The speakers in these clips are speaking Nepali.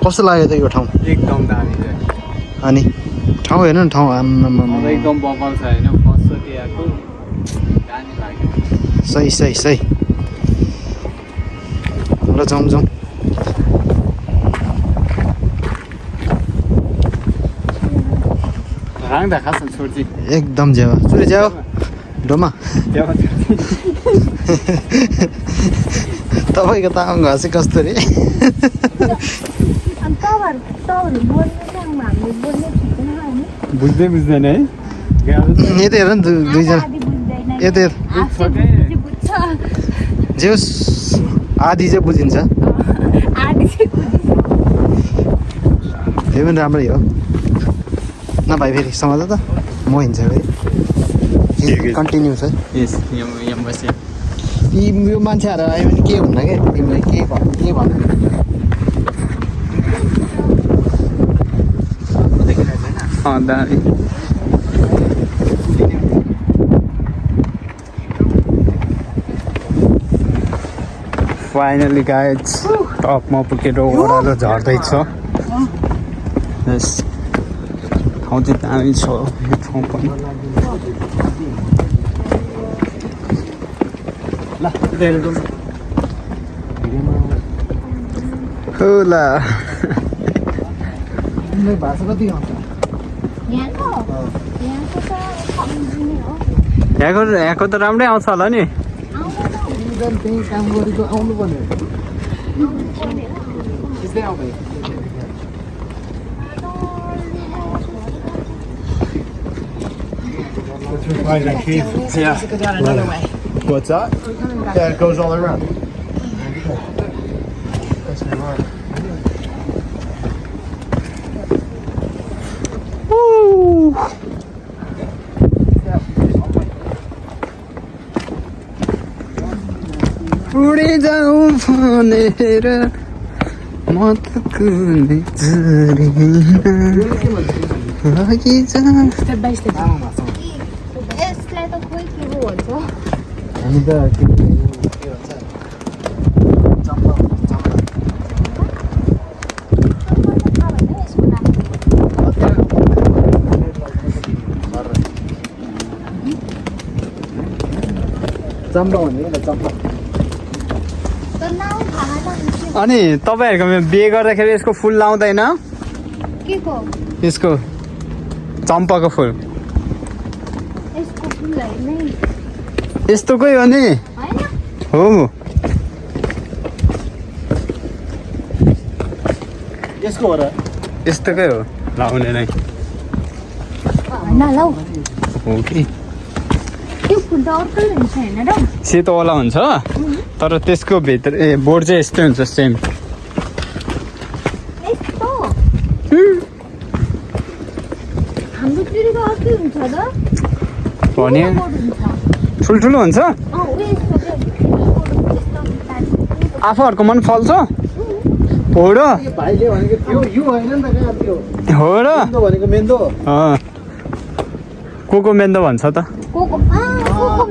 कस्तो लाग्यो त यो ठाउँ एकदम दामी छ अनि ठाउँ हेर्नु न ठाउँ एकदम बबल छ होइन फर्स्टचोटि आएको दामी लाग्यो सही सही सही ल जाउँ जाउँ राङ्दा खास छोड्ची एकदम ज्यावा चुरे ज्याओ डोमा तपाईँको तामाङ घाँस चाहिँ कस्तो रे बुझ्दै बुझ्दैन है यता हेर नि दुईजना यता जे होस् आधी चाहिँ बुझिन्छ त्यो पनि राम्रै हो न भाइ फेरि समाज त म हिँड्छ फेरि कन्टिन्यू छ यो मान्छेहरू आयो भने के हुन्न क्या तिमीलाई के भन्नु दामी फाइनली गाइज टपमा पुगेर ओह्रालो झर्दैछ यस ठाउँ चाहिँ दामी छ यो ठाउँ पनि होला भाषा कति आउँछ यहाँको त राम्रै आउँछ होला नि त्यही काम गरेको आउनु पर्ने त्यस्तै आउँदैन What's that? Yeah, it goes all around. उडी जाऊ भनेर म त कुनै स्टेप बाई स्टेप यसलाई त खोइ के हो भन्छ हामी त के भन्छ चम्पा भनेको त चम्पा अनि तपाईँहरूकोमा बिहे गर्दाखेरि यसको फुल लाउँदैन के को यसको चम्पाको फुल यसको फुललाई नै यस्तोकै हो नि हैन हो यसको हो र यस्तोकै हो लाउने नै हैन लौ हो कि त्यो फुल त अर्कै हुन्छ हैन र सेतोवाला हुन्छ तर त्यसको भित्र बोर्ड चाहिँ यस्तै हुन्छ सेम यस्तो हाम्रोतिर त अर्कै हुन्छ त भने हुन्छ ठुल्ठुलो हुन्छ यस्तो आफूहरूको मन फल्छ हो र भाइले भनेको त्यो यो होइन नि त कहाँ त्यो हो र मेन्दो भनेको मेन्दो को मेन्दो भन्छ त कोको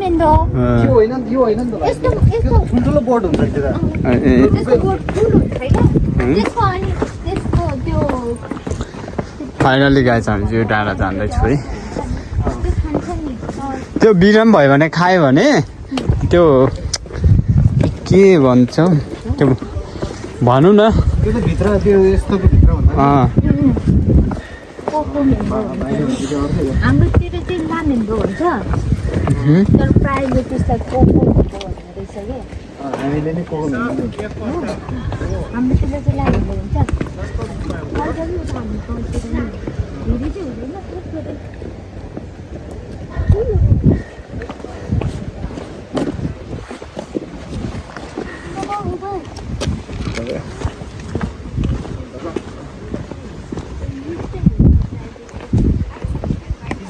मेन्दो त्यो होइन नि यो होइन नि त भाइ यस्तो ठुल्ठुलो बोर्ड हुन्छ त्यो त त्यसको बोर्ड फुल हुन्छ हैन त्यसको अनि त्यसको त्यो फाइनली गाइस हामी चाहिँ डाँडा जाँदैछु है त्यो खान्छ नि त्यो बिराम भयो भने खायो भने त्यो के भन्छ त्यो भनौँ न त्यो त भित्र त्यो यस्तोको भित्र भन्दा कोको मेन्दो हाम्रोतिर चाहिँ लामेन्दो भन्छ तर प्रायःले त्यसलाई कोको मेन्दो भन्ने रहेछ कि हामीले नै कोको मेन्दो हाम्रोतिर चाहिँ लामेन्दो हुन्छ धेरै चाहिँ हुँदैन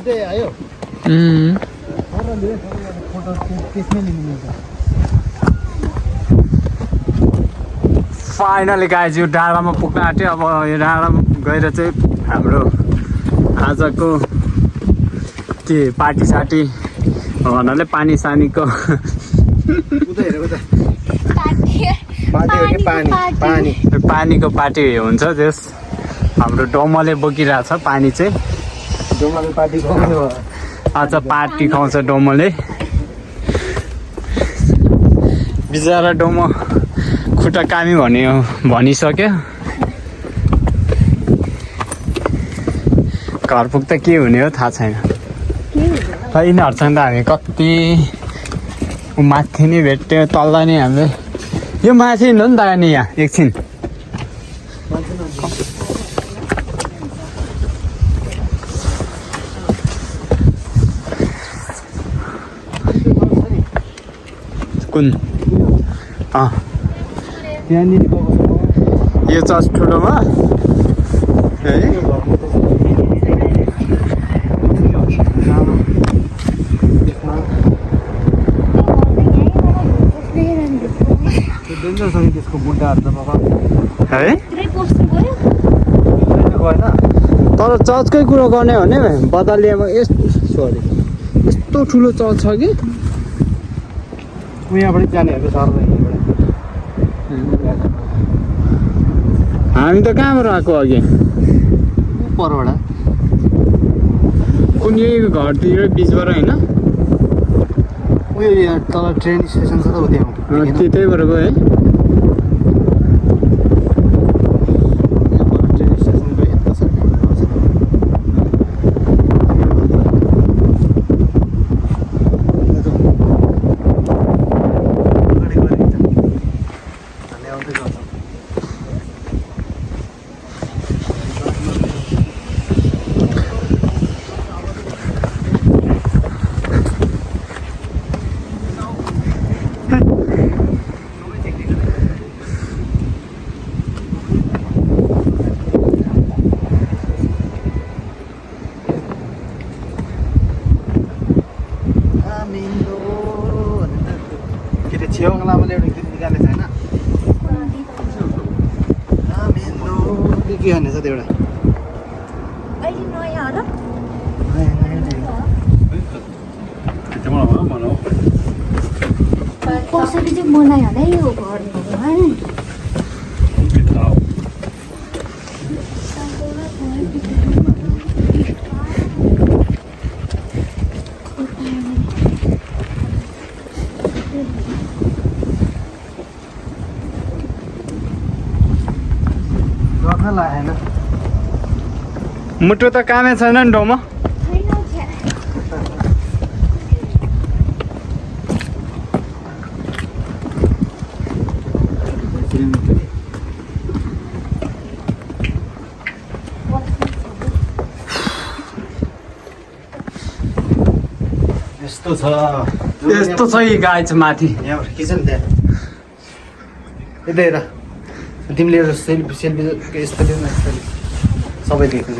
थोरै आयो फोटो त्यसमै लिनुहुन्छ फाइनली गाइज यो डाँडामा पुग्न आँट्यो अब यो डाँडामा गएर चाहिँ हाम्रो आजको के पार्टी साटी भन्नाले पानी सानीको उता हेरेको त पानी हो कि पानी पानी पानीको पार्टी हुन्छ त्यस हाम्रो डोमोले बोकिरहेछ पानी चाहिँ डोमाले पार्टी खुवाउने भयो आज पार्टी खुवाउँछ डोमोले बिचरा डोमो खुट्टा कामी भनिसक्यो घर पुग्दा के हुने हो थाहा छैन यिनीहरूसँग त हामी कति माथि नै भेट्यो तल नै हामीले यो माथि हो नि त नि यहाँ एकछिन कुन यो चर्च ठुलोमा है त्यसको बुट्टाहरू त बाबा है भित्रै पस्नु गयो गएन तर चर्चकै कुरो गर्ने हो भने बदलियामा यस्तो ठुलो चर्च छ कि यहाँबाट जानेहरूको सर हामी त कहाँबाट आएको अघि परबाट कुन यही घरतिर बिचबाट होइन उयो यहाँ तल ट्रेन स्टेसन छ त उ त्यहाँ त्यतैबाट गयो है ट्रेन स्टेसन गयो यता छ छेउको लामाले एउटा गीत निकालेको छैन के भन्ने छ त्यो एउटा अहिले नयाँ हो र कसरी चाहिँ मलाई होला यो घर भगवान् गर्न लागेन मुटु त कामै छैन नि डोमा यस्तो छ यस्तो छ यी गाई चाहिँ माथि यहाँबाट के छ नि त्यहाँ यता हेर तिमीले एउटा सेल्फी यस्तो लिनु यस्तो सबै देख्नु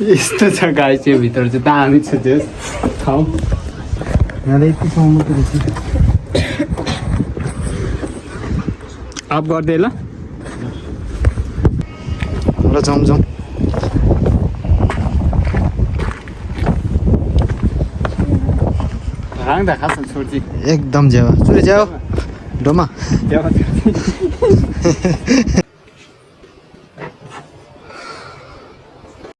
यस्तो छ गाई चाहिँ भित्र चाहिँ दामी छ त्यो ठाउँ यहाँ यति सम्म मात्रै रहेछ अफ गरिदिए ल ल जाउँ जाउँ राङ दा खास छोड्ची एकदम ज्यावा सुरे ज्यावा डोमा